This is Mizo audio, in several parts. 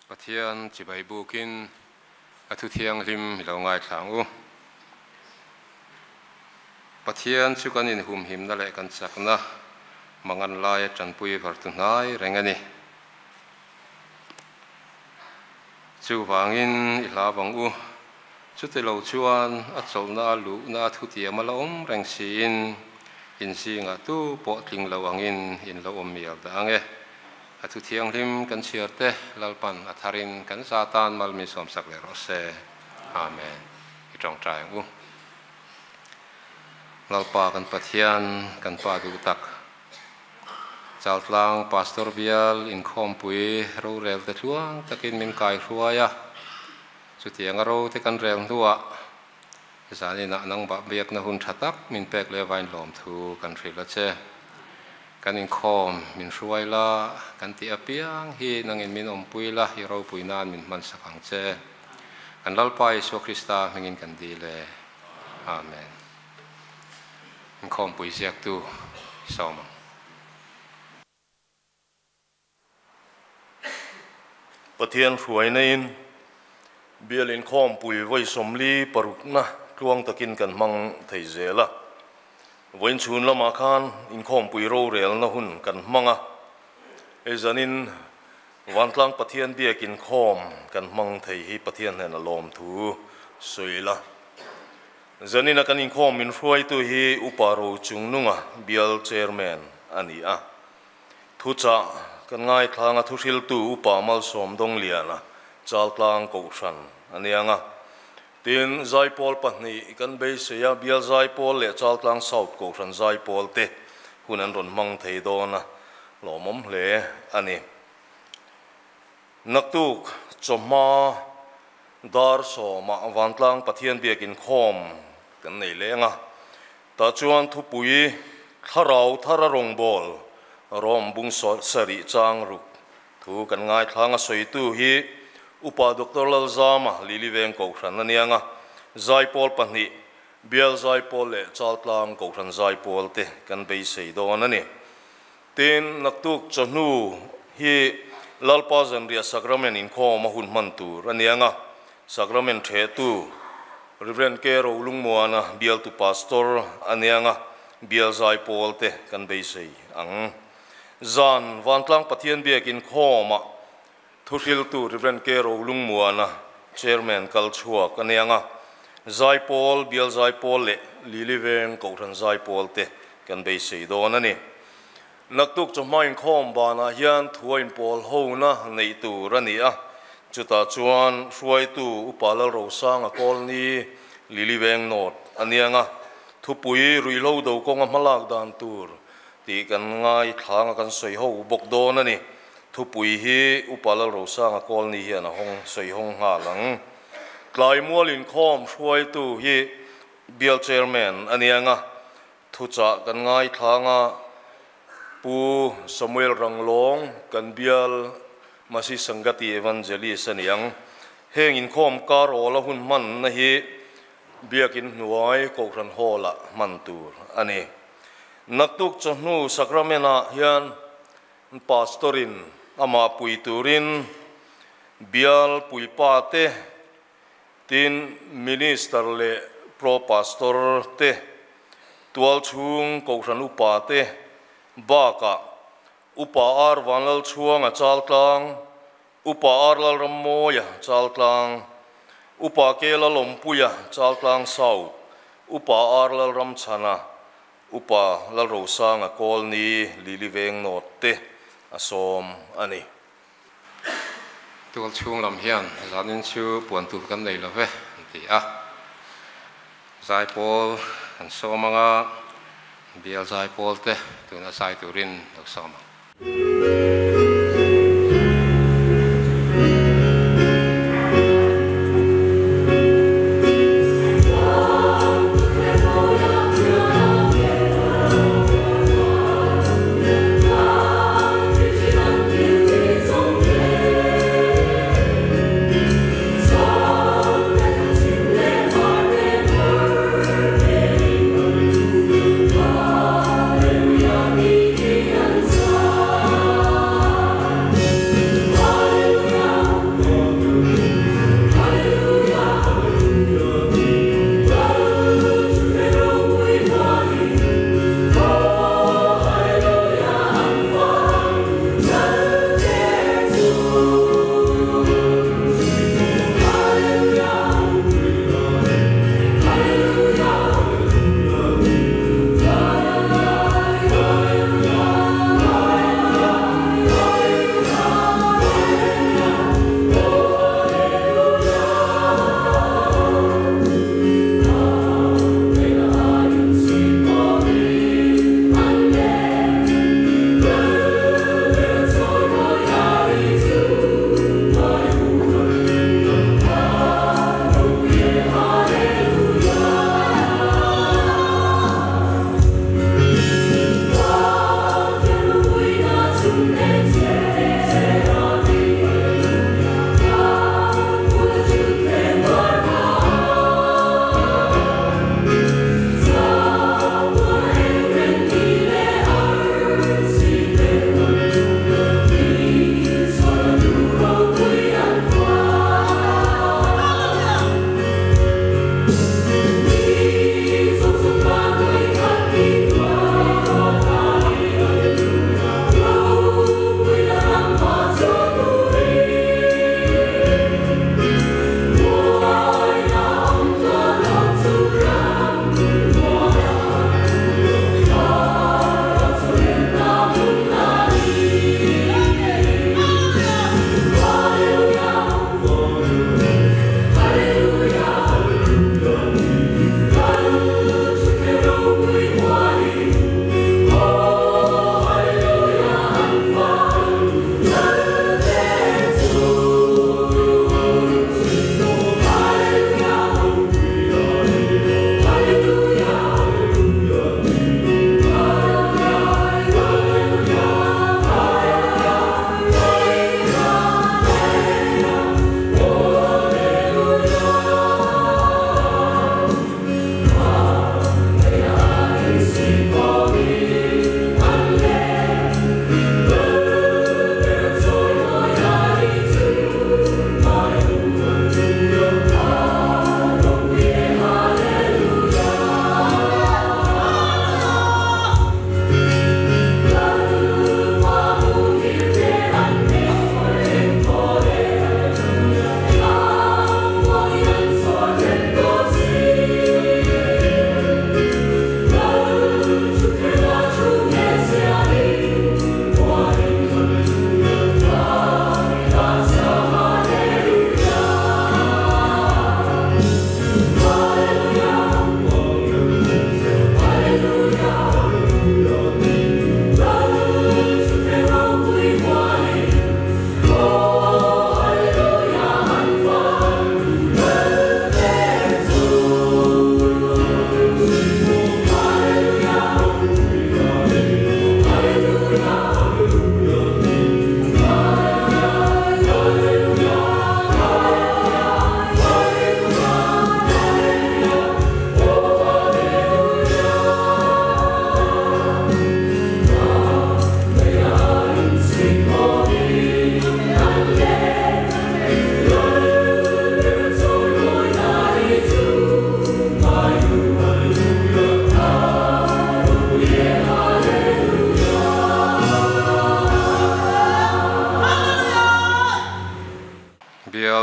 Pathian chibai bukin a thu thianghlim i lo ngaithla ang u. Pathian chu kan inhumhimna leh kan chakna mangan laia tanpui vartu hnai reng a ni. Chuvangin i hlau ang u. Chuti lo chuan a chawlhna a luhna a thutiam a la awm reng siin in zingah tu pawh tling lo angin in lo awm mial dah ang e. A thu thianghlim kan chhiar te Lalpan a tharin kan za tan mal min sawmsak leh rawh se. Amen. I tawngtai ang u. Lalpa kan Pathian, kan Pa duh tak, Chaltlang Pastor Bial inkhawmpui rorel te tluang takin min kai hruai a, chutianga ro te kan rel hnuah zaninah nangmah biakna hun tha tak min pek leh vain lawmthu kan hrilh a che. Kan inkhawm min hruai la, kan tih apiang hi nangin min awmpui la, i ropui nan min hmansak ang che. Kan Lalpa Isua Krista hmingin kan dil e. Amen. Inkhawmpui ziaktu sawm ang. Pathian hruaina in bial inkhawmpui vawi 46na tluang takin kan hmang thei zel a. Vawiin chhun lamah khan inkhawmpui rorelna hun kan hmang a, hei zanin Vantlang Pathian biak inkhawm kan hmang thei hi Pathian hnena lawmthu sawi ila. Zanina kan inkhawm min hruaitu hi Upa Rochungnunga bial chairman a ni a. Thuchah kan ngaithlanga thuhriltu Upa Malsawm Dawngliana Chaltlang Kohhran a ni ang a. Tin, Zaipawl pahnih kan beisei a, bial Zaipawl leh Chaltlang South Kohhran Zaipawl te hun an rawn hmang thei dawn a, lawmawm hle a ni. Naktuk chawhma dar sawmah Vantlang Pathian biak inkhawm kan nei leng a, tah chuan thupui thlarau thar a rawngbâwl Rom bung sarih chang ruk thu kan ngaithlang a sawitu hi Upa Doctor Lalzama Lili Veng Kohhran a niang a, Zaipawl pahnih, Bial Zaipawl leh Chaltlang Kohhran Zaipawl te kan beisei dawn a ni. Tin, naktuk chawhnu hi Lalpa zanriah Sacrament inkhawm a hun hman tur a niang a, Sacrament thehtu Reverend K. Rolungmuana bialtu Pastor a niang a, bial Zaipawl te kan beisei ang. Zan Vantlang Pathian biak inkhawmah thuhriltu Reverend K. Rolungmuana Chairman kal chhuak a niang a, Zaipawl, bial Zaipawl leh Lili Veng Kohhran Zaipawl te kan beisei dawn a ni. Naktuk chawhma inkhawm banah hian thua inpawl hona neih tur a ni a, chutah chuan hruaitu Upa Lalrosanga Kawlni Lili Veng North a niang a, thupui ruihhlo do kawnga hmalak dan tur tih kan ngaithlanga kan sawi ho bawk dawn a ni. Thupui hi Upa Lalrosanga Kawlni hian a hawng sawi hawng nghal ang. Tlai mual inkhawm hruaitu hi bial chairman a niang a, thuchah kan ngaithlanga Pu Samuel Ranglawng kan bial Masi Sangati Evangelist a niang. Heng inkhawm kar awl a hun hmanna hi biakin hnuai Kohhran Hall-ah hman tur a ni. Naktuk chawhnu Sacrament-ah hian Pastorin amah pui turin bial puipa te, tin Minister leh Pro Pastor te, tual chhung Kohhran upa te bakah Upa Ar Vanlal Chhuanga Chaltlang, Upa Ar Lalrammawia Chaltlang, Upa Ke Lalawmpuia Chaltlang South, Upa Ar Lalramchhana, Upa Lalrosanga Kawlni Lili Veng North te a sawm a ni. Tual chhung lam hian zanin chu puan tur kan nei lo ve an ti a, Zaipawl an sawm ang a, bial Zaipawl te tuna zai turin lo sawm ang.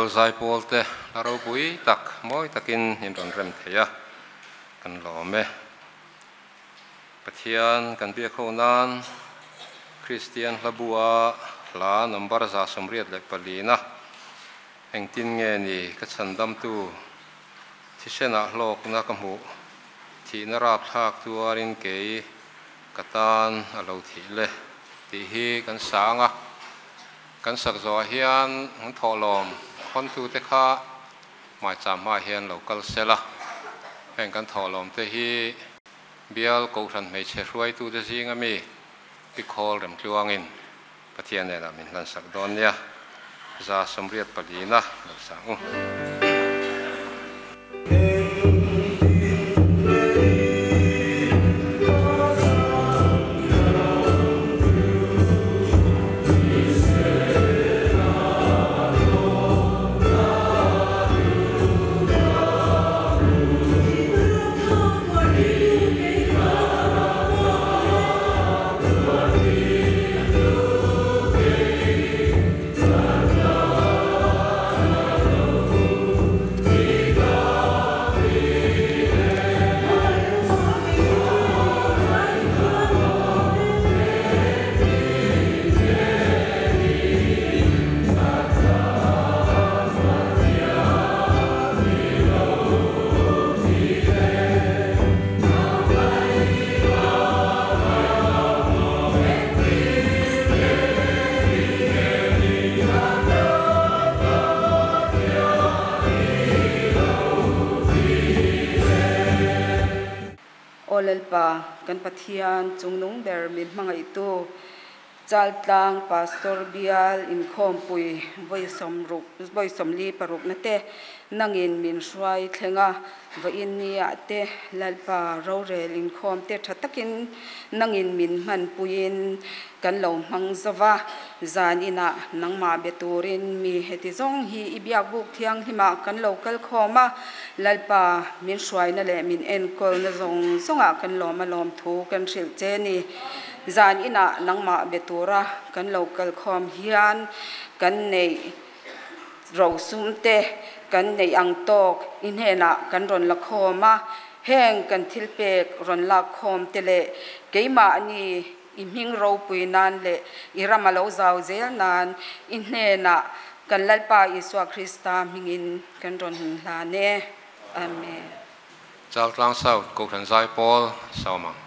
Bial zaipawl te hla ropui tak mawi takin in rawn rem thei a, kan lawm e. Pathian kan biak ho nan Kristian hla bua hla number 184 na engtin nge ni ka chhandamtu thisenah hlawkna ka hmuh thihna rapthlak tuarin kei ka tan a lo thih le tih hi kan sang a. Kan sak zawhah hian an thawhlawm khawntute kha hmaicham hmaah hian lo kal sel a, heng kan thawhlawmte hi Bial Kohhran hmeichhe hruaitute zinga mi Pi Khawl Remtluangin Pathian hnenah min hlansak dawn nia, 184 na lo sang u. Aw Lalpa, kan Pathian chungnung ber min hmangaihtu, Chaltlang Pastor Bial inkhawmpui vawi sawmruk vawi sawmli parukna te nangin min hruai thleng a, vawiin niah te Lalpa rorel inkhawm te tha takin nangin min hmanpuiin kan lo hmang zo va, zan inah nangmah be turin mi heti zawng hi i biakbuk thianghlimah kan lo kal khawm a, Lalpa min hruaina leh min enkawlna zawng zawngah kan lawm a lawmthu kan hrilh che ni. Zan inah nangmah be tura kan lo kalkhawm hian kan neih rosum te kan neih ang tawk i hnenah kan rawn la khawm a, heng kan thil pek rawn lak khawm te leh keimahni i hming ropui nan leh i ram a lo zau zel nan i hnenah kan Lalpa Isua Krista hmingin kan rawn hlan e. Amen. Chaltlang South Kohhran Zaipawl Sawmang.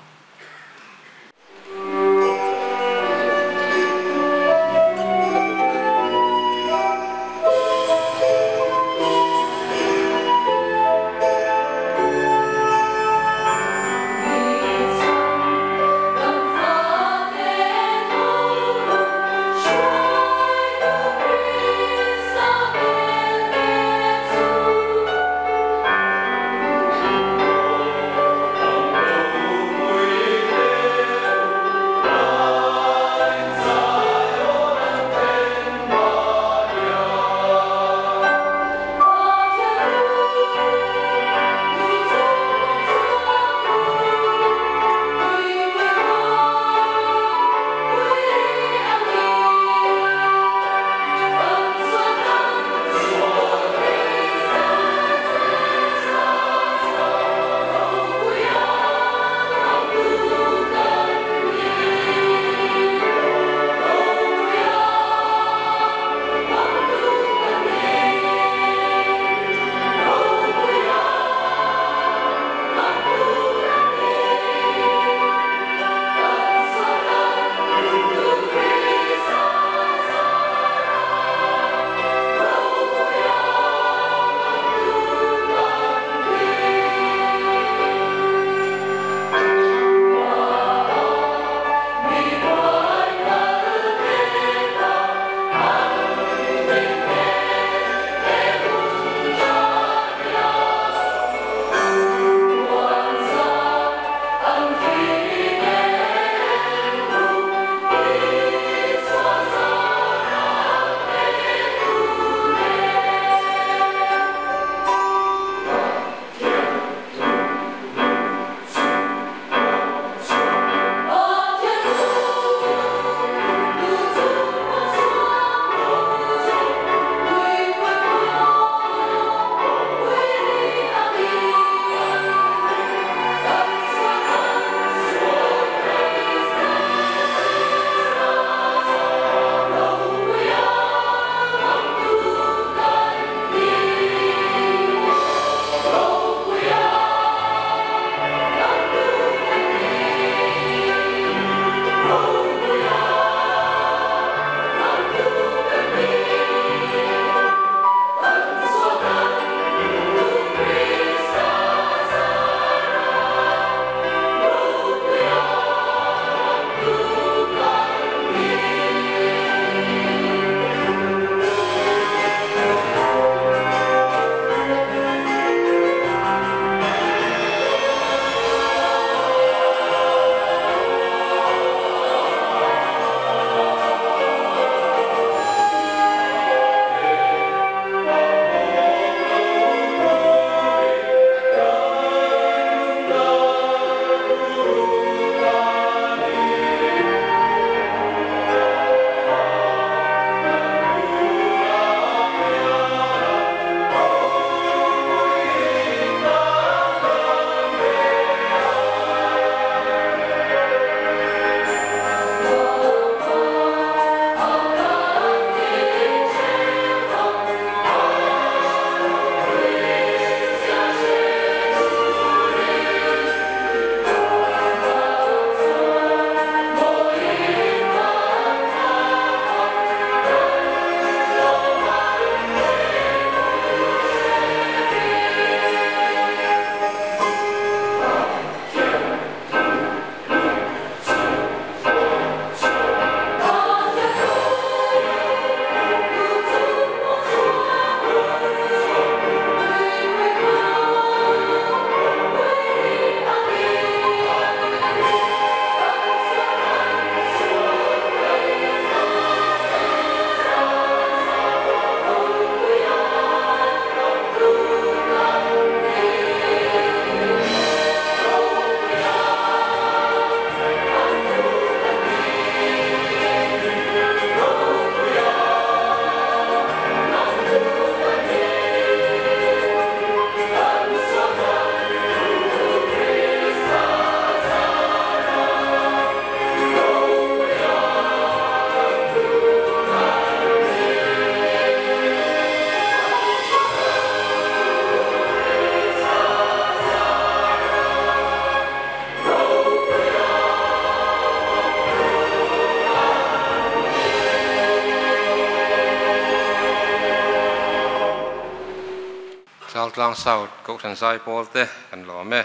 Chaltlang South Kohhran Zaipawl te kan lawm e.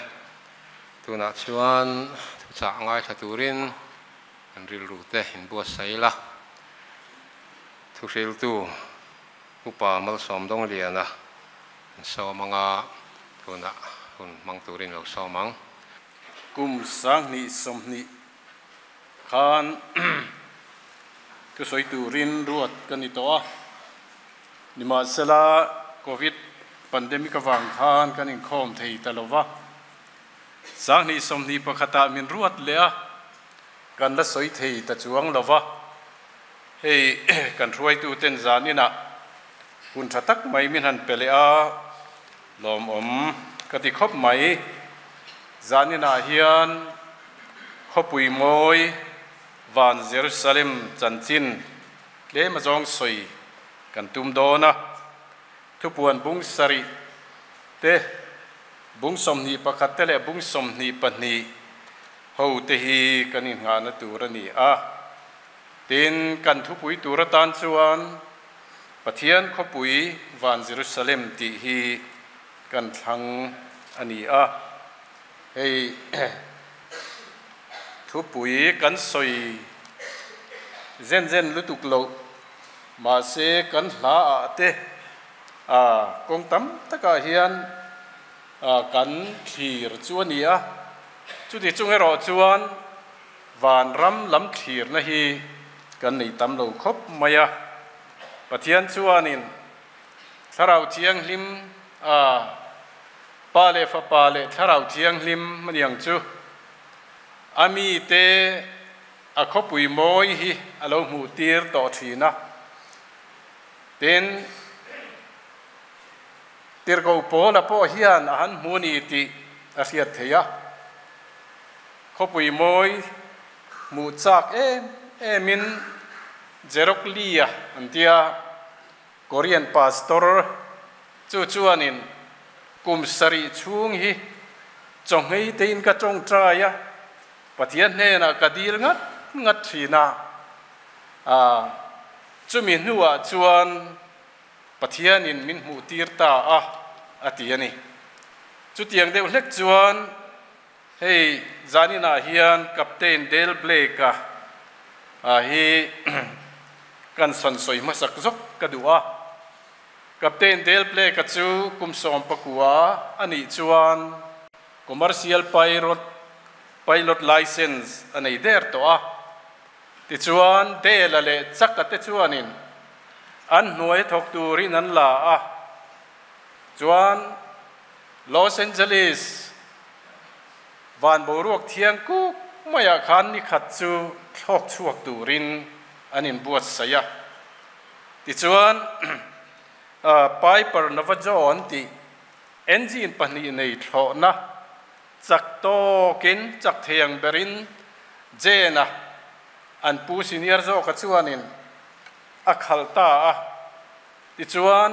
Tunah chuan thuchah ngaithla turin kan rilru te inbuatsaih ila. Thuhriltu Upa Malsawm Dawngliana an sawm anga tunah hun hmang turin lo sawm ang. Kum 2020 khan thusawi turin ruat ka ni tawh a, nimahsela Covid pandemic avang khan kan inkhawm thei ta lo va, 2021 ah min ruat leh a, kan la sawi thei ta chuang lo va, hei kan hruaituten zaninah hun tha tak mai min han pe leh a, lawmawm ka ti khawp mai. Zaninah hian khawpui mawi van Jerusalem chanchin tlem azawng sawi kan tum dawn a, thupuan bung sarih te, bung 21 te leh bung 22 ho te hi kan inghahna tur a ni a. Tin, kan thupui tur atan chuan Pathian khawpui van Jerusalem tih hi kan thlang a ni a. Hei thupui kan sawi zen zen lutuk loh, mahse kan hla ah te kawng tam takah hian kan thlir chu a ni a. Chuti chung erawh chuan Vanram lam thlirna hi kan nei tam lo khawp mai a. Pathian chuanin Thlarau Thianghlim a Pa leh Fapa leh Thlarau Thianghlim a niang chu a mite a khawpui mawi hi a lo hmuh tir tawh thin a. Tin, Tirhkoh Paula pawh hian a han hmu ni tih a hriat theih a. Khawpui mawi hmuh chak em emin Jerok Lee-a an tia, Korean pastor chu chuanin kum sarih chhung hi chawnghei tein ka tawngtai a, Pathian hnenah ka dil ngat ngat thin a, chumi hnuah chuan Pathianin min hmuh tir ta a, a ti a ni. Chutiang deuh hlek chuan Hei zaninah hian Captain Dale Blake-a hi kan sawn sawi hmasak zawk ka duh a. Captain Dale Blake-a chu kum 19 a nih chuan Commercial Pilot Pilot License a nei der tawh a. Tichuan Dale-a leh Chuck-a te chuanin an hnuai thawk turin an la a. Chuan Los Angeles van boruak thiang kuk maiah khan ni khat chu thlawk chhuak turin an inbuatsaih a. Tichuan, Piper Navajo an tih engine pahnih nei thlawhna chak tawkin chak thei ang berin Jane-a an pu senior zawka chuanin a khalh ta a. Tichuan,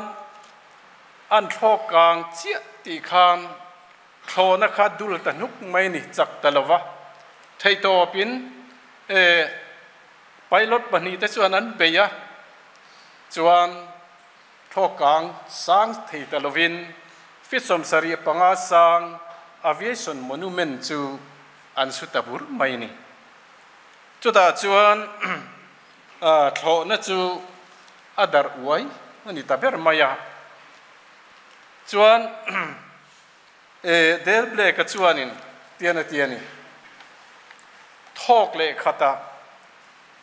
An thlawk kang chiah tih khan thlawhna kha dul ta hnuk mai ni chak ta lova. Theihtawpin e pilot pahnih te chuan an bei a, chuan thlawk kang sang thei ta lovin feet 75 sang aviation monument chu an su ta bur mai ni. Chutah chuan thlawhna chu a darh uai a ni ta ber mai a. Chuan Dale Blake-a chuanin tian a ti a ni, Thawk leh khatah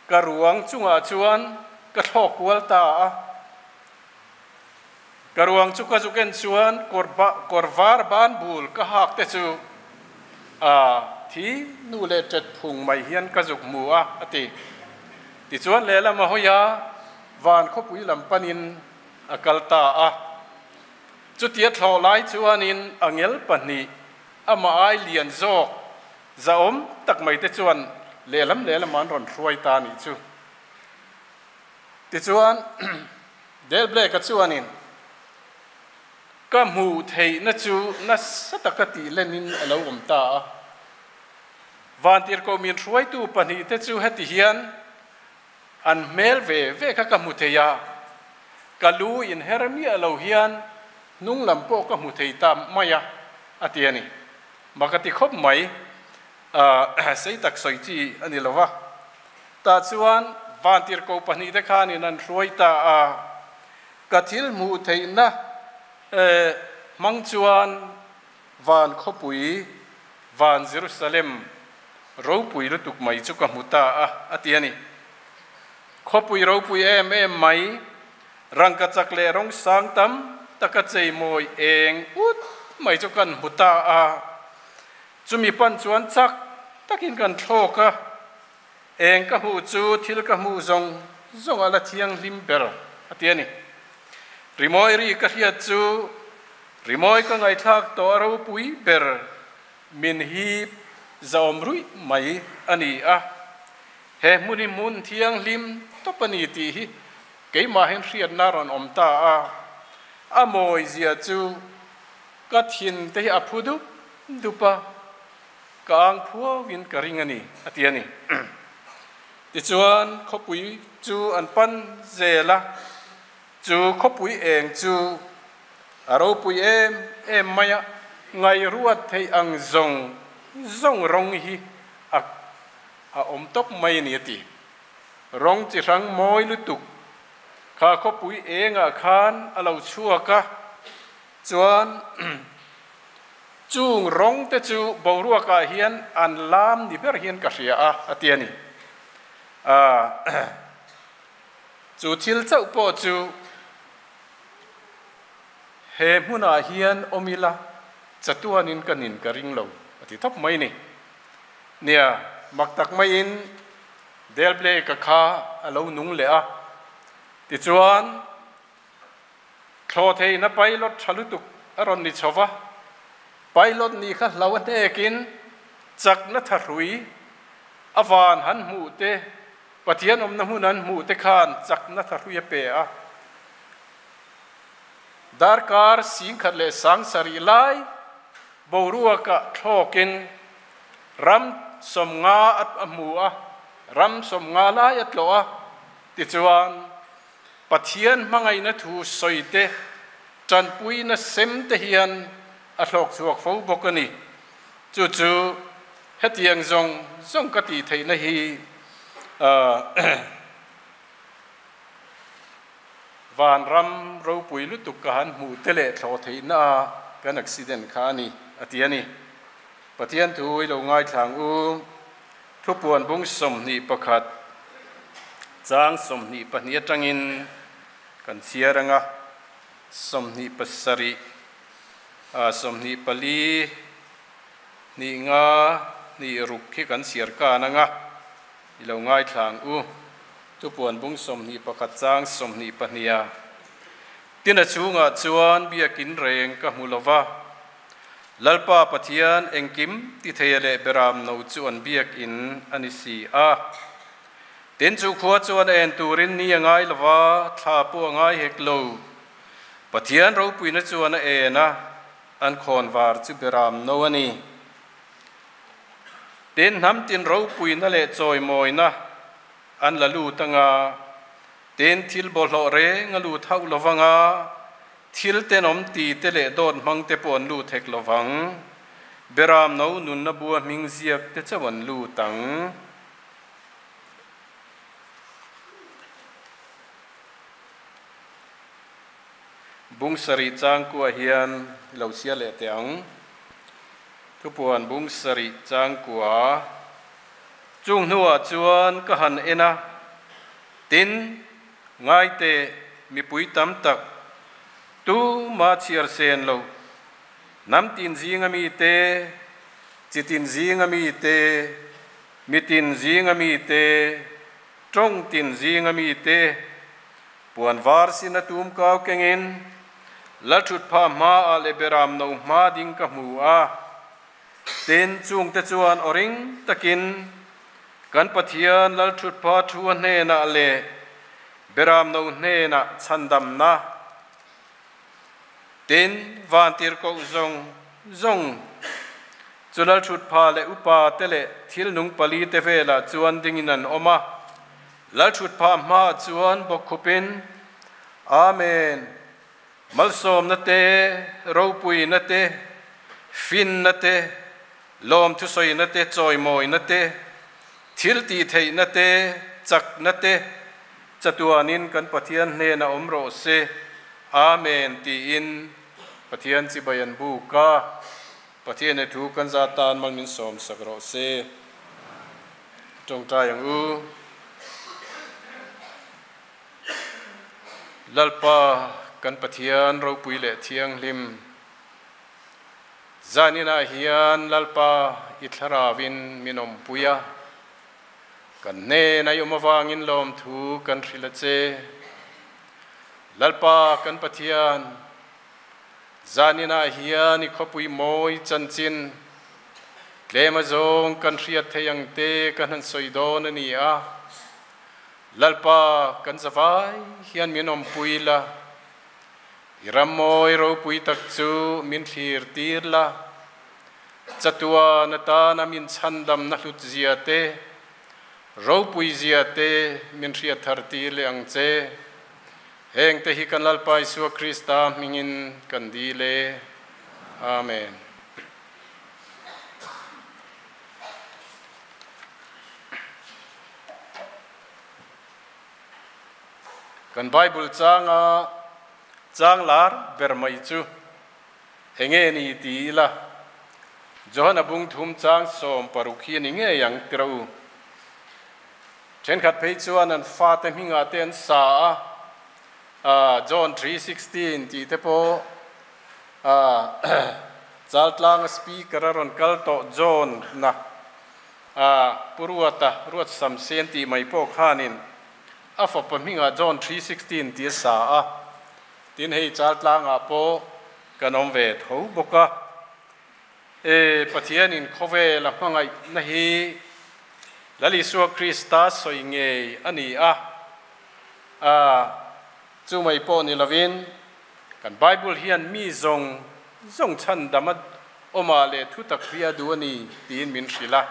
ka ruang chungah chuan ka thlawk kual ta a. Ka ruang chu ka zuk en chuan kawr var ban bul ka hak te chu a thi nu leh tet phung mai hian ka zuk hmu a, a ti. Tichuan lehlam a hawi a, van khawpui lam panin a kal ta a. Chutia thlawh lai chuanin angel pahnih amah ai lian zawk zahawm tak mai te chuan lehlam lehlam an rawn hruai ta a nih chu. Tichuan Dale Blake-a chuanin, Ka hmuh theihna chu nasa taka tih lenin a lo awm ta a. Vantirhkoh min hruaitu pahnihte chu heti hian an hmel ve ve kha ka hmu thei a, ka lu inher miah lo hian Hnung lam pawh ka hmu thei ta mai a, a ti a ni. Mak a ti khawp mai, sei tak sawi chi a ni lo va. Tah chuan vantirhkoh pahnihte khanin an hruai ta a, ka thil hmuh theihna hmang chuan van khawpui, van Jerusalem ropui lutuk mai chu ka hmu ta a, a ti a ni. Khawpui ropui em em mai Rangka chak leh rawng sang tam taka chei mawi eng ut mai chu kan hmu ta a, chumi pan chuan chak takin kan thlawk a, eng ka hmuh chu thil ka hmuh zawng zawng a la thianghlim ber a ti a ni. Rimawi ri ka hriat chu rimawi ka ngaihthlak tawh a ropui ber min hip zahawm ruih mai a ni a, he hmun hi hmun thianghlim tawp a ni tih hi Keimahin hriatna rawn awm ta a, a mawizia chu ka thin te hi a phu dup dup a, ka ang phuauin ka ring a ni, a ti a ni. Tichuan, khawpui chu an pan zel a, chu khawpui eng chu a ropui em em mai a, ngaihruat theih ang zawng zawng rawng hi a a awm tawp mai a ni, a ti. Rawng chi hrang mawi lutuk kha khawpui engah khan a lo chhuak a, chuan chung rawng te chu boruakah hian an lam ni ber hian ka hria a, a ti a ni. Chu thil chauh pawh chu he hmunah hian awm ila chatuanin ka nin ka ring lo, a ti thawp mai ni. Nia, mak tak maiin Delblake-a kha a lo nung leh a, tichuan thlawhtheihna pilot tha lutuk a rawn ni chho va, pilot nih kha hlo a hnekin chakna thahrui a van han hmuh te, Pathian awmna hmun an hmuh te khan chakna thahrui a pe a. Darkar singkhat leh sangsarih lai boruakah thlawkin ram sawmnga a hmu a, ram sawmnga lai a tlawh a, tichuan Pathian hmangaihna thu sawi te, tanpuina sem te hian a hlawk chhuak fo bawk a ni. Chu chu hetiang zawng zawng ka tih theihna hi Vanram ropui lutuk ka han hmuh te leh thlawh theihna a kan accident kha a ni, a ti a ni. Pathian thu i lo ngaithlang u, Thupuan bung 21 chang 22 atangin kan chhiar ang a, 27, 24, hnih nga, hnih ruk khi kan chhiar kan ang a, i lo ngaithlang u. Thupuan bung 21 chang 22 a Tina chhungah chuan biakin reng ka hmu lo va, Lalpa Pathian engkim ti theia leh beram no chu an biakin a ni si a. Tin chu khua chuan a en turin ni a ngai lo va, thla pawh a ngai hek lo. Pathian ropuina chuan a en a, an khawnvar chu beram no a ni. Tin hnam tin ropuina leh chawimawina an la lut anga, tin thil bawlhhlawh reng a lut hauh lo vanga, thil tenawm ti te leh dawt hmang te pawh an lut hek lo vang, Beram no nunna bua hming ziak te chauh an lut ang. Bung sarih changkua hian i lo chhiar leh teh ang. Thupuan bung sarih changkua. Chung hnuah chuan ka han en a, tin, ngaite mipui tam tak, tuma chhiar sen lo, hnam tin zinga mite, chi tin zinga mite, mi tin zinga mite, tawng tin zinga mite, puan var sin a tum kau kengin, Lalthutpha hmaah leh Beram no hma ding ka hmu a. Tin, chungte chuan aw ring takin kan Pathian Lalthutpha thu a hnenah leh Beramno hnenah chhandamna, tin, vantirhkoh zawng zawng chu Lalthutpha leh upa te leh thil nung pali te velah chuan dingin an awm a, Lalthutpha hmaah chuan bawkkhupin, Amen! Malsawmna te, ropuina te, finna te, lawmthusawina te, chawimawina te, thiltihtheihna te, chakna te, chatuanin kan Pathian hnenah awm rawh se. Amen tiin Pathian chibai an buk a, Pathian he thu kan za tan mal min sawm sak rawh se. Tawngtai ang u. Lalpa kan Pathian ropui leh thianghlim, zaninah hian Lalpa i thlarauin min awmpui a, kan hnena i awm avangin lawmthu kan hrilh a che. Lalpa kan Pathian, zaninah hian i khawpui mawi chanchin tlem azawng kan hriat thei ang te kan han sawi dawn a ni a. Lalpa kan zavai hian min awmpui la, i ram mawi ropui tak chu min thlir tir la, chatuan atana min chhandamna hlut zia te, ropui zia te min hriat thar tir leh ang che. Heng te hi kan Lalpa Isua Krista hmingin kan dil e. Amen. Kan Bible changa chang lar ber mai chu enge ni ti ila, Johana bung thum chang 16 hi a ni ngei ang tira u. Thenkhat phei chuan an fate hmingah te an sa a, John 3:16 tih te pawh Chaltlanga speaker a rawn kal tawh John na A Pu Ruata, Ruat Samsen tih mai pawh khanin a fapa hmingah John 3:16 tih a sa a, tin hei Chaltlangah pawh kan awm ve tho bawk a. E Pathianin khawvel a hmangaihna hi Lal Isua Krista sawi ngei a ni a, a chu mai pawh ni lovin kan Bible hian mi zawng zawng chhandam a Awmah leh thutak hi a duh a ni tiin min hrilh a.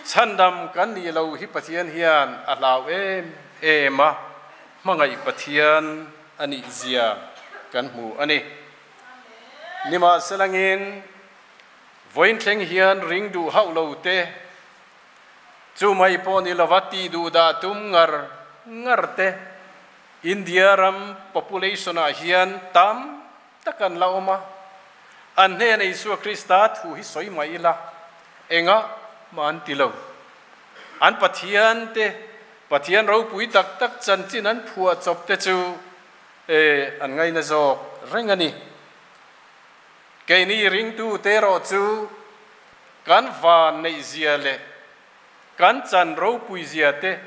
Chhandam kan nih lo hi Pathian hian a hlau em em a, hmangaih Pathian a nih zia kan hmu a ni. Nimahselangin, vawiin thleng hian ring duh hauh lo te, chu mai pawh ni lova tih duh dah tum ngar ngar te, India ram population ah hian tam tak an la awm a, an hnena Isua Krista thu hi sawi mai ila, engah mah an ti lo. An Pathian te, Pathian ropui tak tak chanchin an phuah chawp te chu e an ngaina zawk reng a ni. Keini ringtu te erawh chu kan van neih zia leh kan chan ropui zia te,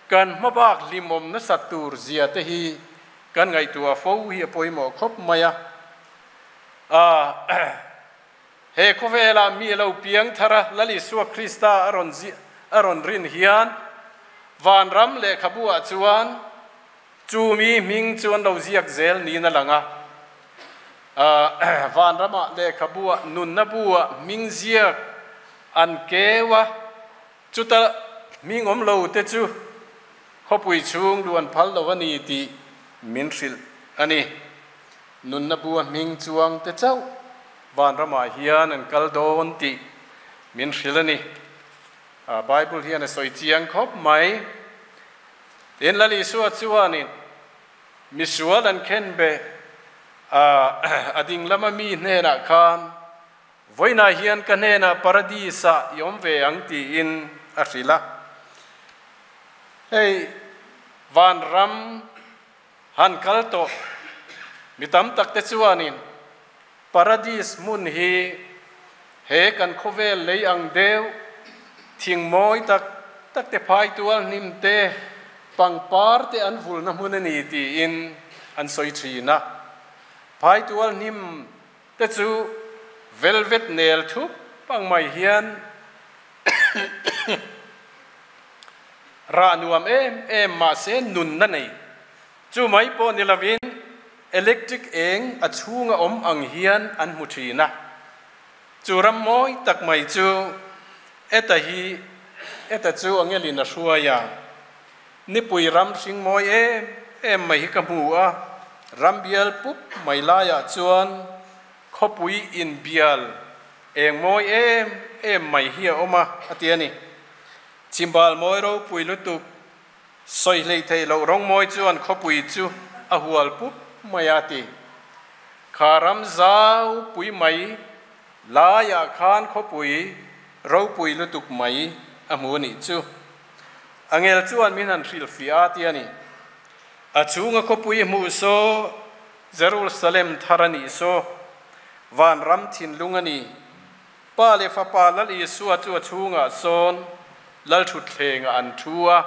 kan hmabak hlimawm nasat tur zia te hi Kan ngaihtuah fo hi a pawimawh khawp mai a. A He khawvelah mi a lo piang thar a, Lal Isua Krista a rawn a rawn rin hian vanram lehkhabu-ah chuan chu mi hming chu an lo ziak zel niin a lang a. A Vanramah lehkhabu-ah nunna bu-ah hming ziak an keu a, Chuta hming awm lo te chu khawpui chhung luan phal lo a ni tih min hrilh a ni. Nunna bua hming chuang te chauh vanramah hian an kal dawn tih min hrilh a ni. Bible hian a sawi chiang khawp mai. Tin, Lal Isua chuanin misual an khenbeh a ding lama mi hnenah khan Vawiinah hian ka hnenah Paradis-ah i awm ve ang tiin a hrilh a. Hei vanram han kal tawh mi tam tak te chuanin Paradis hmun hi he kan khawvel lei ang deuh thing mawi tak tak te phai tual hnim te pangpar te an vulna hmun a ni tiin an sawi thin a. Phai tual hnim Te chu velvet nel thup ang mai hian rah nuam em em mahse nunna nei. Chu mai pawh ni lovin electric eng a chhunga awm ang hian an hmu thin a. Chu ram mawi tak mai chu eta hi eta chu angelin a hruai a. Nipui ram hring mawi em em mai hi ka hmu a. Rambial pup mai laiah chuan khawpui inbial eng mawi em em mai hi a awm a, a ti a ni. Chimbal mawi ropui lutuk sawi hlei theih loh rawng mawi chuan khawpui chu a hual pup mai a, a ti. Kha ram zau pui mai laiah khan khawpui ropui lutuk mai a hmu a nih chu. Angel chuan min han hrilhfiah a, ti a ni. A chhunga khawpui hmuh saw Jerusalem thar a nih saw, vanram thinlung a ni. Pa leh Fapa Lal Isua chu a chhungah sawn Lalthutthlengah an thu a,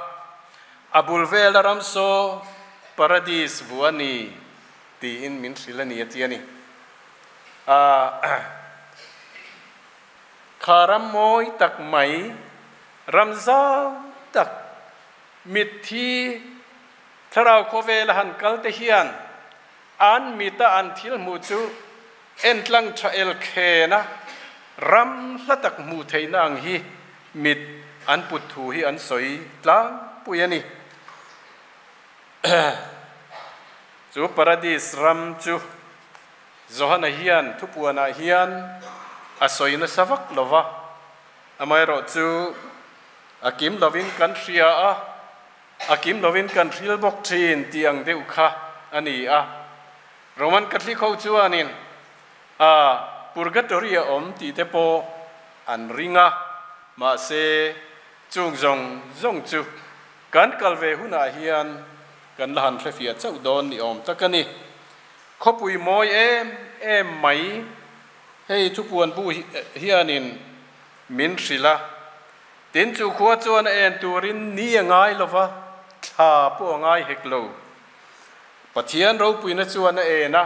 a bul vela ram saw Paradis vu a ni tiin min hrilh a ni a ti a ni. A Kha ram mawi tak mai, ram zau tak, mitthi thlarau khawvela han kal te hian an mita an thil hmuh chu entlang tha el khena ram hla tak hmuh theihna ang hi mit an put thu hi an sawi tlangpui a ni. Chu Paradis ram chu Johana hian thupuanah hian a sawi nasa vak lo va, amaherawhchu a kim lovin kan hria a, a kim lovin kan hril bawk thin tih ang deuh kha a ni a. Roman Catholic ho chuanin a Purgatory a awm tih te pawh an ring a, mahse chung zawng zawng chu kan kal ve hunah hian kan la han hrefiah chauh dawn ni awm tak a ni. Khawpui mawi em em mai hei thupuan bu hianin min hrilh a, tin chu khua chuan a en turin ni a ngai lo va, thla pawh a ngai hek lo. Pathian ropuina chuan a en a,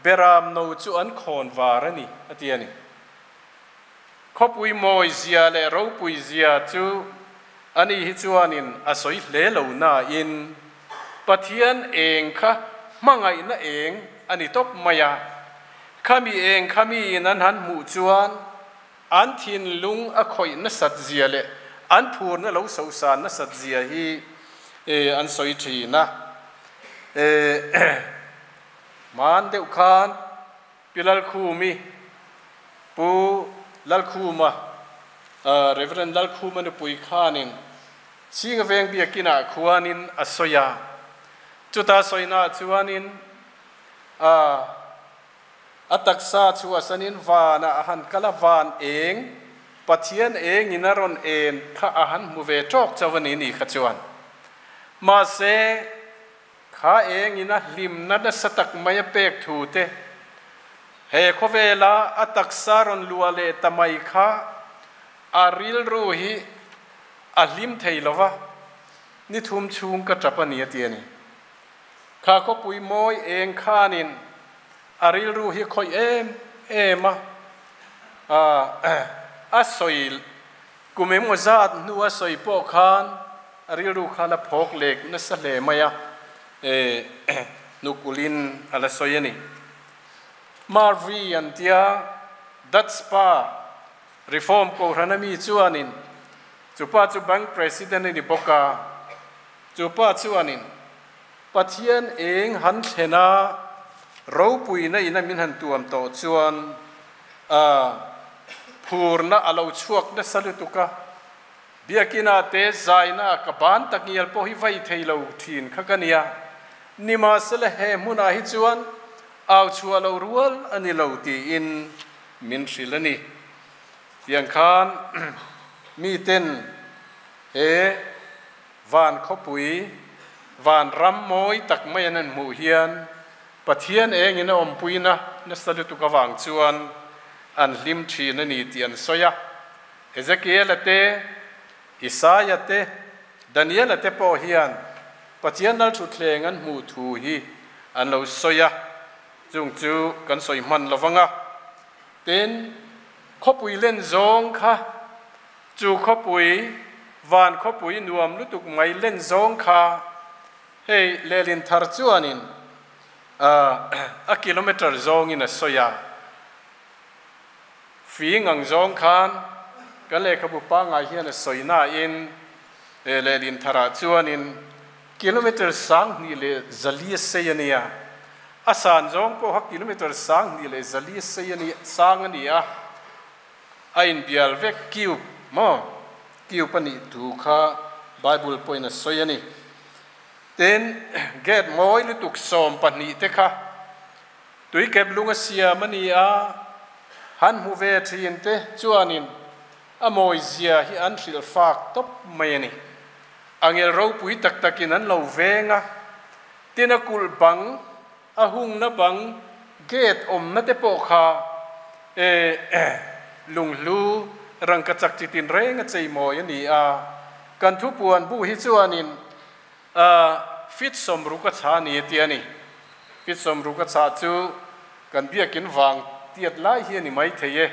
Beram no chu an khawn var a ni, a ti a ni. Khawpui mawi zia leh ropui zia chu ani hi chuanin a sawi hle lo nain Pathian eng kha hmangaihna eng a ni tawp mai a. Khami eng kha miin an han hmuh chuan an thinlung a khawih nasat zia leh an phurna lo sosan nasat zia hi an sawi thin a. Hman deuh khan Pi Lalkhumi, Pu Lalkhuma, Rev. Lalkhuma nupui khanin Singa veng biakinah khuanin a sawi a. Chuta sawinaah chuanin a a taksa chhuahsanin vanah a han kal a, van eng, Pathian engin a rawn en kha a han hmu ve tawk chauh a ni ni kha chuan. Mahse, Kha engin a hlimna nasa tak mai a pek thu te, he khawvela a taksa rawn luah leh ta mai kha a rilru hi a hlim thei lo va, ni thum chhung ka tap a ni a ti a ni. Kha khawpui mawi eng khanin a rilru hi khawih em em a, a sawi Kum engmaw zat hnu a sawi pawh khan a rilru kha la phawk lek nasa hle mai a, hnukulhin a la sawi a ni. Marvi an tia Dutch pa Reform Kohhran ami chuanin chu pa chu bank president a ni bawk a, chu pa chuanin Pathian eng han thlen a, ropuina ina min han tuam tawh chuan a phurna a lo chhuak nasa lutuk a, Biakina te zaina ka ban tak ngial pawh hi vai thei lo thin kha ka nia, nimahsela he hmunah hi chuan au chhuah lo rual a ni lo tiin min hrilh a ni. Tiang khan miten he Van khawpui, van ram mawi tak mai an han hmuh hian Pathian engin a awmpuina nasa lutuk avang chuan an hlim thin a ni tih an sawi a. Ezekiela te, Isaia te, Daniela te pawh hian Pathian lalthutthleng an hmuh thu hi an lo sawi a, chung chu kan sawi hman lo vang a. Tin, khawpui len zawng kha Chu khawpui, van khawpui nuam lutuk mai len zawng kha hei lehlin thar chuanin a kilometer zawngin a sawi a. Fing ang zawng khan kan lehkhabu pangngai hian a sawi nain lehlin tharah chuanin kilometer 2604 a sei a nia. A san zawng pawh kha kilometre 2400 sei a ni, sang a ni a, a inbial vek cube maw? Cube a nih thu kha Bible pawhin a sawi a ni. Tin, gate mawi lutuk 12 te kha tuikep lung a siam a ni a, han hmu ve thin te chuanin a mawi zia hi an hrilh fak tawp mai a ni. Angel ropui tak takin an lo veng a, tin a kulh bang, a hungna bang, gate awmna te pawh kha lunghlu rangkachak chi tin reng a chei mawi a ni a. Kan thupuan bu hi chuanin fit 60 a chha a ni a ti a ni. Fit 60 a chhah chu kan biakin vang tiat lai hi a ni maithei e.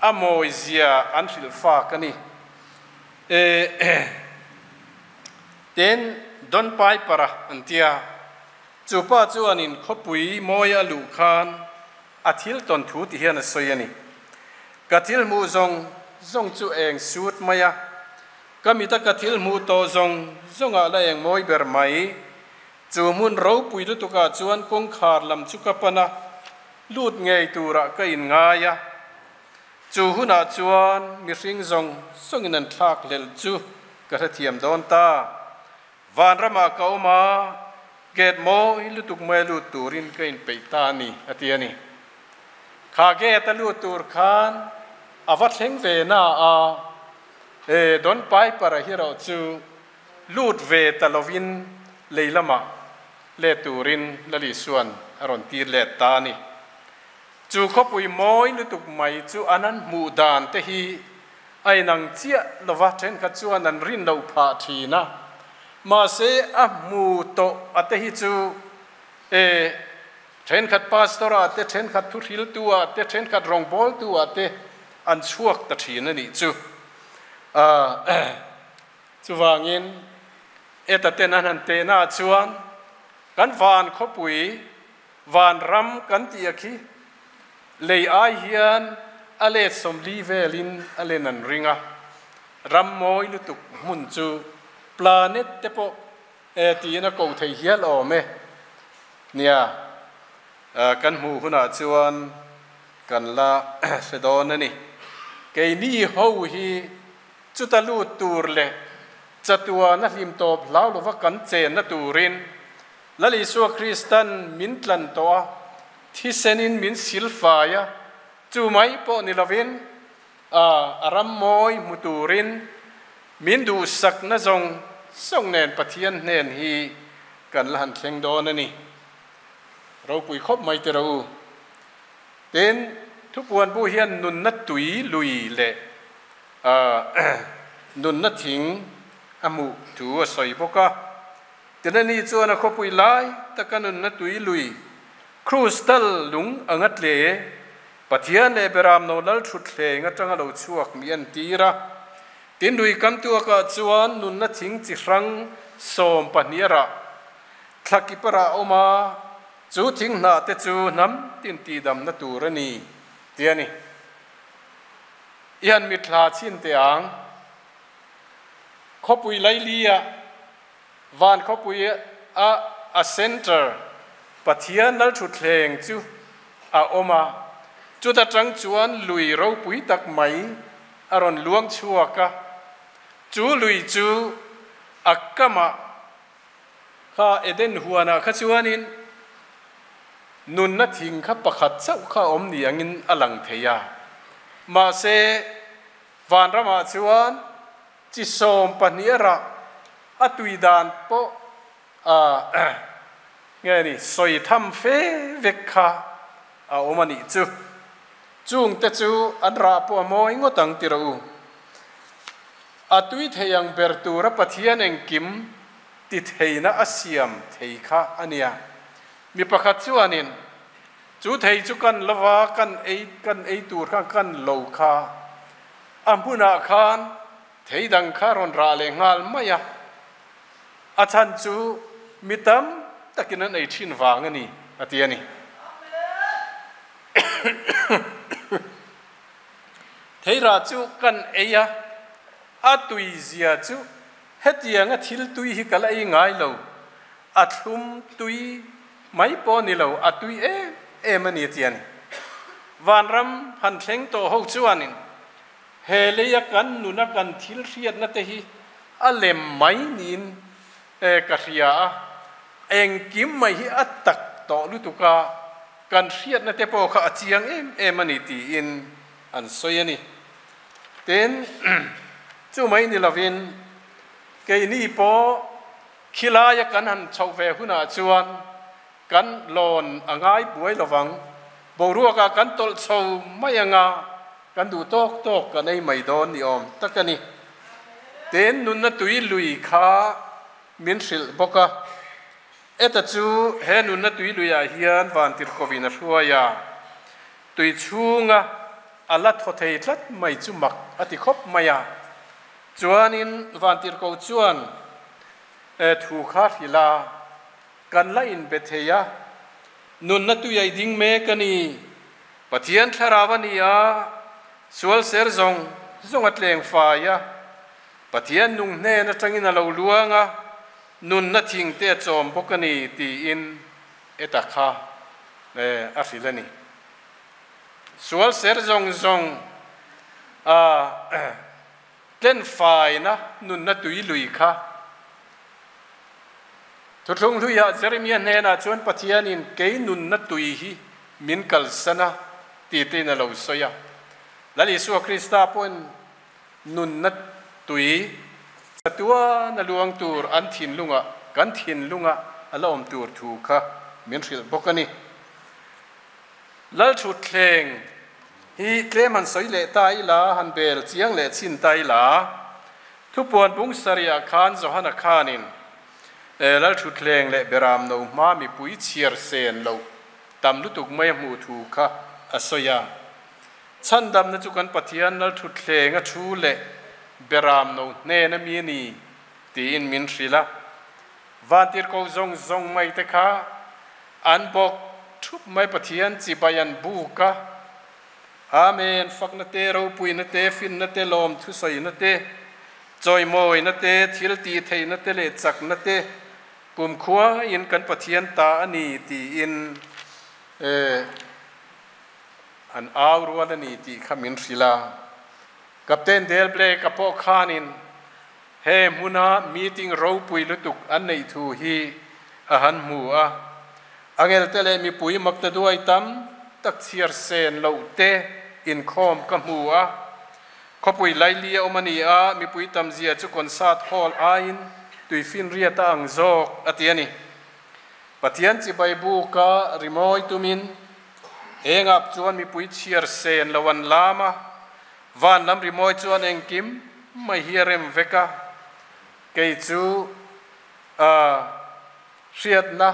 A mawi zia an hrilh fak a ni. Tin, Don Piper-a an ti a, chu pa chuanin khawpui mawi a luh khan a thil tawn thu ti hian a sawi a ni. Ka thil hmuh zawng zawng chu eng sut mai a, ka mita ka thil hmuh tawh zawng zawngah la eng mawi ber mai. Chu hmun ropui lutukah chuan kawngkhar lam chu ka pan a, lut ngei turah ka inngai a. Chu hunah chuan mihring zawng zawngin an thlak hlelh chu ka hrethiam dawn ta. Vanramah ka awm a, gate mawi lutuk mai a lut turin ka inpeih ta a ni, a ti a ni. Kha gate a lut tur khan a va thleng ve na a, e Don Piper-a hi erawh chu lut ve ta lovin lei lamah let turin Lalisuan a rawn tir let ta a ni. Chu khawpui mawi lutuk mai chu an an hmuh dan te hi a inang chiah lova thenkhat chuan an rin loh phah thin a. Mahse a hmu tawh a te hi chu e thenkhat pastor ah te, thenkhat thuhriltu ah te, thenkhat rawngbawltu ah te an chhuak ta thin a nih chu. Chuvangin eta ten an han tehna ah chuan kan van khawpui Vanram kan tih a khi lei ai hian a let 40 velin a len an ring a, ram mawi lutuk hmun chu planet te pawh e tiin a ko thei hial awm e. Nia, kan hmuh hunah chuan kan la hre dawn a ni. Keini ho hi chuta lut tur leh chatuana hlim tawp hlau lova kan chenna turin Lal Isua Kristan min tlan tawh a, thisenin min silfai a, chu mai pawh ni lovin a ram mawi hmu turin min duhsakna zawng zawng nen Pathian hnen hi kan la han thleng dawn a ni. Ropui khawp mai tiraw u. Tin, thupuan bu hian nunna tui lui leh nunna thing a hmuh thu a sawi bawk a. Tinani chuan a khawpui lai taka nunna tui lui, crystal lung anga tle, Pathian leh Beramno lal thutthleng atanga lo chhuak mi an tir a. Tin lui kam tuakah chuan nunna thing chi hrang 12 a rah. Thla kip a rah awm a, chu thing hnah te chu hnam tin tihdamna tur a ni, ti a ni. I han mitthla chhin teh ang. Khawpui laili-ah Van khawpui a a center Pathian lalthutthleng chu a awm a, chuta tang chuan lui ropui tak mai a rawn luang chhuak a, chu lui chu a kamah kha Eden huanah kha chuanin nunna thing kha pakhat chauh kha a awm ni angin a lang thei a, mahse vanramah chuan Chi 12 a rah, a tui dan pawh nge ni sawi tham fe vek kha a awm a nih chu. Chung te chu an rah pawh a mawi ngawt ang ti rawh u. A tui thei ang ber tura Pathian engkim ti theihna a siam thei kha a nia. Mi pakhat chuanin chu thei chu kan lova kan ei kan ei tur khan kan lo kha A hmunah khan thei dang kha rawn rah leh nghal mai a, a chhan chu mi tam takin an ei thin vang a ni, a ti a ni. Thei rah chu kan ei a, a tui zia chu hetianga thil tui hi ka la ei ngai lo, a thlum tui. mai pawh ni lo, a tui em em a ni a ti a ni. Vanram han thleng tawh ho chuanin he leia kan nuna kan thil hriatna te hi a lem mai niin ka hria a, engkim mai hi a tak tawh lutuk a, kan hriatna te pawh kha a chiang em em a ni tiin an sawi a ni. Tin, chu mai ni lovin keini pawh khilaia kan han chhoh ve hunah chuan kan lawn a ngai buai lovang, boruakah kan tawlh chho mai anga kan duh tawk tawk kan ei mai dawn ni awm tak a ni. Tin, nunna tui lui kha min hrilh bawk a, Eta chu he nunna tui luiah hian vantirhkovin a hruai a, tui chhunga a la thaw thei tlat mai chu mak a ti khawp mai a. Chuanin vantirhko chuan thu kha hrilh a, Kan la inbe thei a, nunna tui a i ding mek a ni. Pathian thlarau a ni a, sual ser zawng zawng a tleng fai a, Pathian nung hnen atangin a lo luang a, nunna thing te a chawm bawk a ni tiin Eta kha a hrilh a ni. Sual ser zawng zawng a tlen faina nunna tui lui kha Thuthlung hluiah Jeremia hnenah chuan Pathianin kei nunna tui hi min kalsan a ti tein a lo sawi a. Lal Isua Krista pawhin Nunna tui chatuan a luang tur an thinlungah, kan thinlunga a la awm tur thu kha min hrilh bawk a ni. Lalthutthleng hi tlem han sawi leh ta ila, han bel chiang leh chhin ta ila, thupuan bung sarihah khan Johana khanin Lalthutthleng leh Beram no hma mipui chhiar sen loh tam lutuk mai a hmuh thu kha a sawi a. Chhandamna chu kan Pathian Lalthutthleng a thu leh Beram no hnen a mi a ni tiin min hrilh a. Vantirhko zawng zawng mai te kha an bawk thup mai Pathian chibai an buk a. Amen, fakna te, ropuina te, finna te, lawm thusawina te, chawimawina te, thil tih theihna te leh chakna te kumkhua in kan Pathian ta a ni tiin An au rual a ni tih kha min hrilh a. Captain Dale Blake-a pawh khanin he hmuna meeting ropui lutuk an neih thu hi a han hmu a. Angelte leh mipui makta duai tam tak chhiar sen loh te inkhawm ka hmu a. Khawpui laili a awm a ni a, mipui tamzia chu concert hall aiin tuifinriat a ang zawk a ti a ni. Pathian chibai buka rimawi tumin engap chuan mipui chhiar sen lo an lam a, van lam rimawi chuan engkim mai hi a rem vek a, kei chu hriatna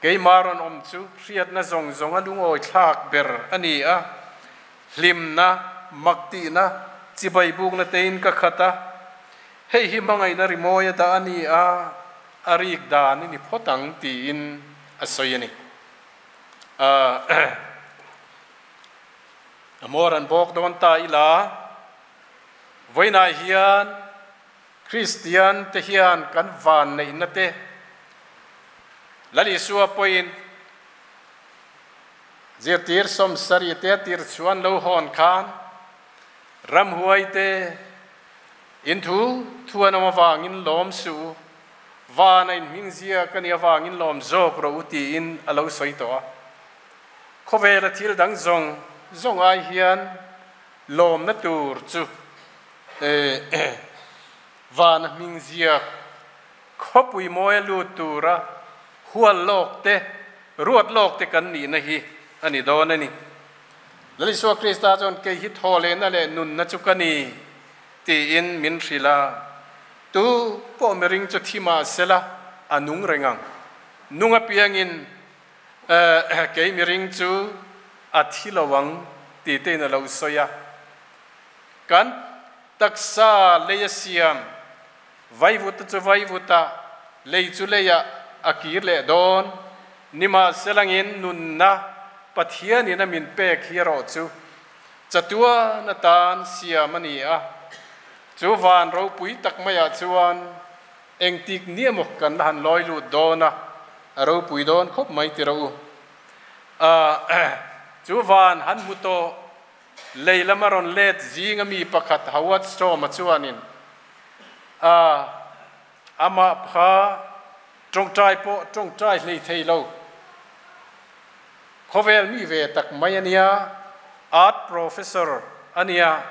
keimah rawn awm chu hriatna zawng zawng a lungawi thlak ber a ni a, hlimna, maktihna, chibai bukna tein ka khat a, hei hi hmangaihna rimawi a dah a ni a. A rik dan i ni phawt ang tiin a sawi a ni. A hmawr an bawk dawn ta ila, vawiinah hian Kristian te hian kan van neihna te Lal Isua pawhin zirtir sawmsarih te a tir chhuan lo hawn khan ramhuai te In thu thu an awm avangin lawm suh u, van a inhming ziak a nih avangin lawm zawk rawh u tiin a lo sawi tawh a. Khawvela thil dang zawng zawng ai hian lawmna tur chu van a hming ziak khawpui mawia lut tura hual lawk te, ruat lawk te kan nihna hi a ni dawn a ni. Lal Isua Krista chuan kei hi thaw lehna leh nunna chu ka ni tiin min hrilh a, tu pawh miring chu thi mah sela a nung reng ang. Nung apiangin kei miring chu a thi lo ang ti tein a lo sawi a. Kan taksa lei a siam, vaivuta chu vaivuta, lei chu leiah a kir leh dawn. Nimahselangin nunna Pathianin a min pek hi erawh chu chatuan atan siam a ni a, chu van ropui tak maiah chuan engtik ni emaw kan la han lawi lut dawn a, A ropui dawn khawp mai ti rawh u. Chu van han hmu tawh lei lama rawn let zinga mi pakhat Howard Storm-a chuanin amah kha tawngtai pawh tawngtai hlei thei lo. Khawvel mi ve tak mai a nia, art professor a nia.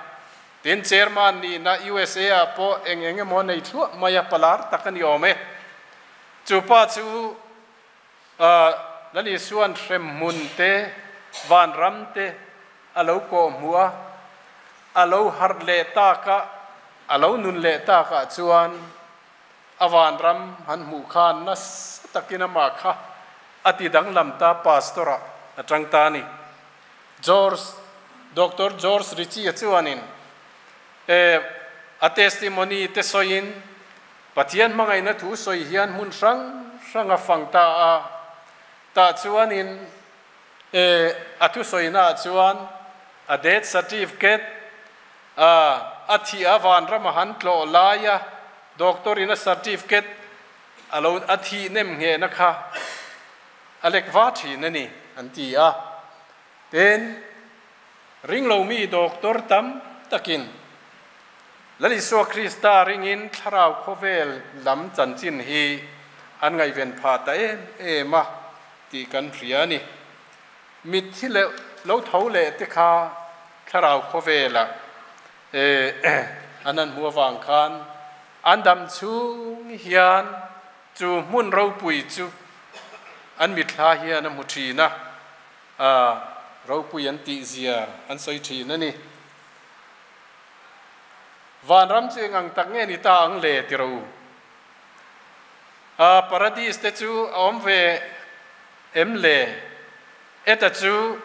Tin, chairman nihna USA ah pawh eng eng emaw nei thluah mai a, palar tak a ni awm e. Chu pa chu Lal Isua'n hremhmun te, vanram te a lo kawh hmuh a, a lo harh leh tak a, a lo nun leh tak ah chuan a vanram han hmuh khan nasa takin amah kha a ti danglam ta pastor ah a tang ta a ni. George, Doctor George Ritchie-a chuanin e a testimony te sawiin Pathian hmangaihna thu sawi hian hmun hrang hrang a fang ta a, tah chuanin e a thusawina ah chuan a death certificate a a thih a vanram a han tlawh laia doctor in a certificate a lo a thih nem nghehna kha a lek va thin a ni an ti a. Tin, ringlomi doctor tam takin Lal Isua Krista ringin thlarau khawvel lam chanchin hi an ngaihven phah ta em em a tih kan hria a ni. Mitthi leh lo tho leh te kha thlarau khawvelah an han hmuh avang khan an dam chhung hian Chu hmun ropui chu an mithla hian a hmu thin a, a ropui an tih zia an sawi thin a ni. Vanram chu eng ang tak nge ni ta ang le ti ro? A paradis te chu a awm ve em le? Eta chu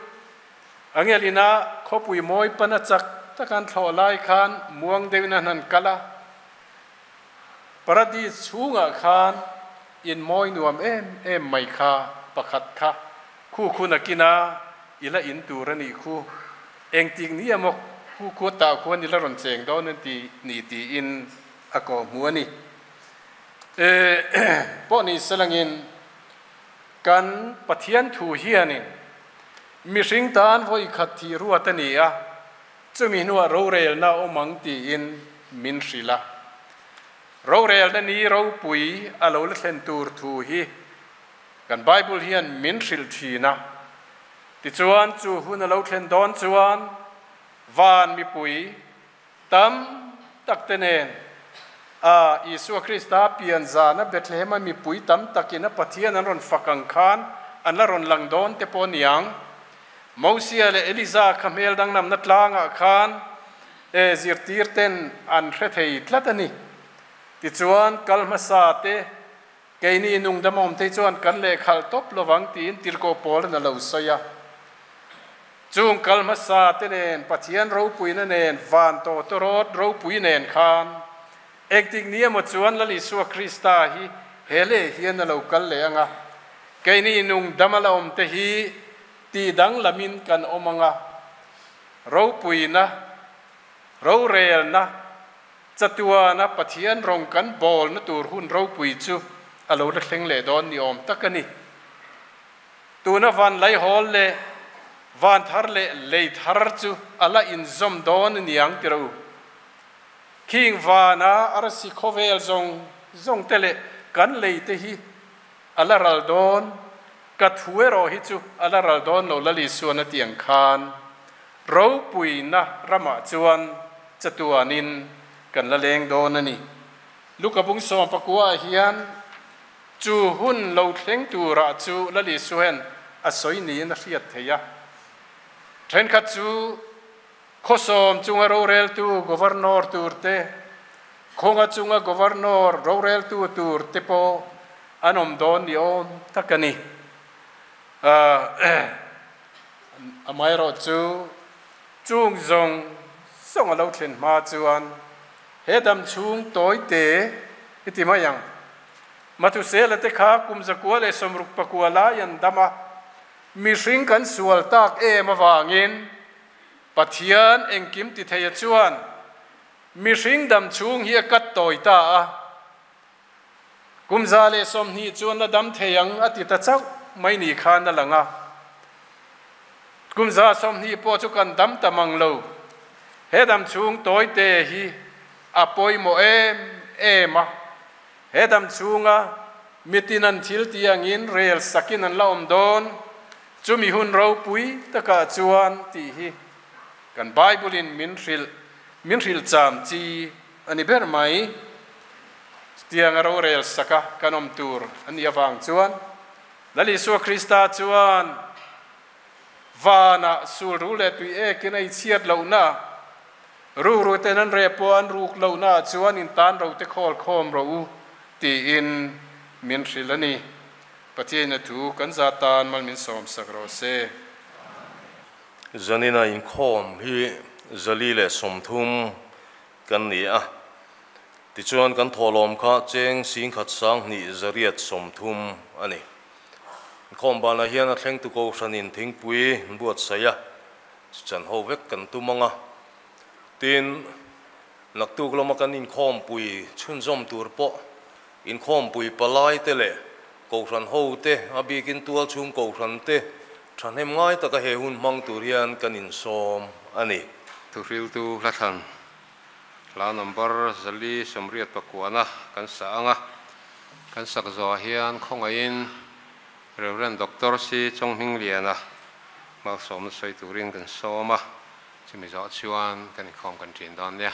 angelina khawpui mawi pana chak tak an thlawh lai khan muang deuhin an han kal a. Paradis chhungah khan in mawi nuam em em mai kha pakhat kha khu khu nakina i la in tur a nih khu. Engtik ni emaw khu khu tah khuan i la rawn cheng dawn an ti ni tiin a kawh hmu a ni. E pawh ni selangin kan Pathian thu hianin mihring tan vawi khat thih ruat a ni a, Chumi hnuah rorelna a awm ang tiin min hrilh a. Rorelna ni ropui a lo la thlen tur thu hi kan Bible hian min hrilh thin a. Tichuan chu hun a lo thlen dawn chuan van mipui tam tak te nen a Isua Krista pian zana Bethlehem-a mipui tam takin a Pathian an rawn fak ang khan an la rawn lang dawn te pawh niang. Mosia leh Eliza kha hmel danglamna tlangah khan e zirtir ten an hre thei tlat a ni. Tichuan, kal hmasa te, keini nungdamawm te chuan kan lehkhalh tawp lovang tiin tirhkoh Paula'n a lo sawi a. Chung kal hmasa te nen, Pathian ropuina nen, van tawtawrawt ropui nen khan Engtik ni emaw chuan Lal Isua Krista hi he leh hian a lo kal leh ang a, keini nung dam a la awm te hi tih danglamin kan awm ang a, ropuina, rorelna, chatuana Pathian rawng kan bawlna tur hun ropui chu a lo la thleng leh dawn ni awm tak a ni. Tuna van laihawl leh van thar leh lei thar chu a la inzawm dawn a niang ti ro. Khing vana arsi khawvel zawng zawng te leh kan lei te hi a la ral dawn, ka thu erawh hi chu a la ral dawn lo Lal Isuan a ti ang khan ropuina ramah chuan chatuanin kan la leng dawn a ni. Luka bung 19 ah hian chu hun lo thleng turah chu Lal Isuain a sawi niin a hriat theih a, thenkhat chu Khawsawm chunga roreltu Governor tur te, khawnga chunga Governor roreltu tur te pawh an awm dawn ni awm tak a ni. Amaherawh chu chung zawng zawng a lo thlen hma chuan he dam chhung tawi te i ti mai ang. Mathusela te kha kum 169 lai an dam a, mihring kan sual tak em avangin Pathian engkim ti theia chuan mihring dam chhung hi a kat tawi ta a. Kum 120 chuan la dam thei ang a ti ta chauh mai ni khan a lang a. Kum 120 pawh chu kan dam ta mang lo. He dam chhung tawi te hi a pawimawh em em a. He dam chhunga mitin an thil ti angin rel sakin an la awm dawn. Chumi hun ropui takah chuan tih hi kan Bible in min hrilh min hrilh cham chi a ni ber mai. Chutianga rorel saka kan awm tur a nih avang chuan Lal Isua Krista chuan vanah sul ru leh tui ekin a i chhiat lohna, rukru ten an reh pawh an ruk lohna ah chuan in tan ro te khawl khawm rawh u tiin min hrilh a ni. Pathian a thu kan za tan mal min sawm sak rawh se. Zanina inkhawm hi 430 kan ni a, tichuan kan thawhlawm kha cheng singkhat sang hnih 830 a ni. Inkhawm banah hian a thlengtu kohhranin thingpui buatsaih a, chan ho vek kan tum ang a. Tin, naktuk lama kan inkhawmpui chhunzawm tur pawh inkhawmpui palai te leh kohhran ho te, a bikin tual chhung kohhran te thahnem ngai taka he hun hmang tur hian kan insawm a ni. Thuhriltu Hlathlan hla number 489 kan sa ang a, kan sak zawh hian khawngaihin Reverend Doctor C Chonghmingliana malsawmna sawi turin kan sawm a, chumi zawh chuan kan inkhawm kan ṭin dawn nia.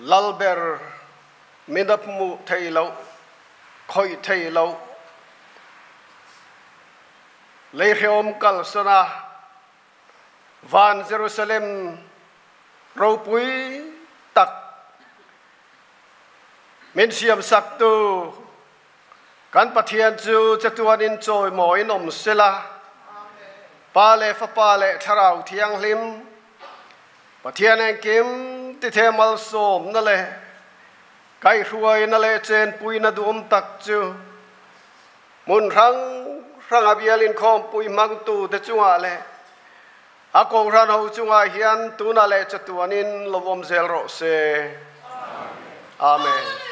Lalber minap mu theilo khoi theilo leihreom kalsana van Jerusalem ropui tak min siam sak tu kan Pathian chu chatuan in chawi mawiin awm sela pa leh fapa leh thlarau thianghlim Pathian engkim ti the malsawm na leh kai hruai na leh chen pui na duam tak chu mun rang rang a bialin khawm pui mang tu te chunga le a kohhran ho chunga hian tuna leh chatuanin lawm zel rawh se. Amen.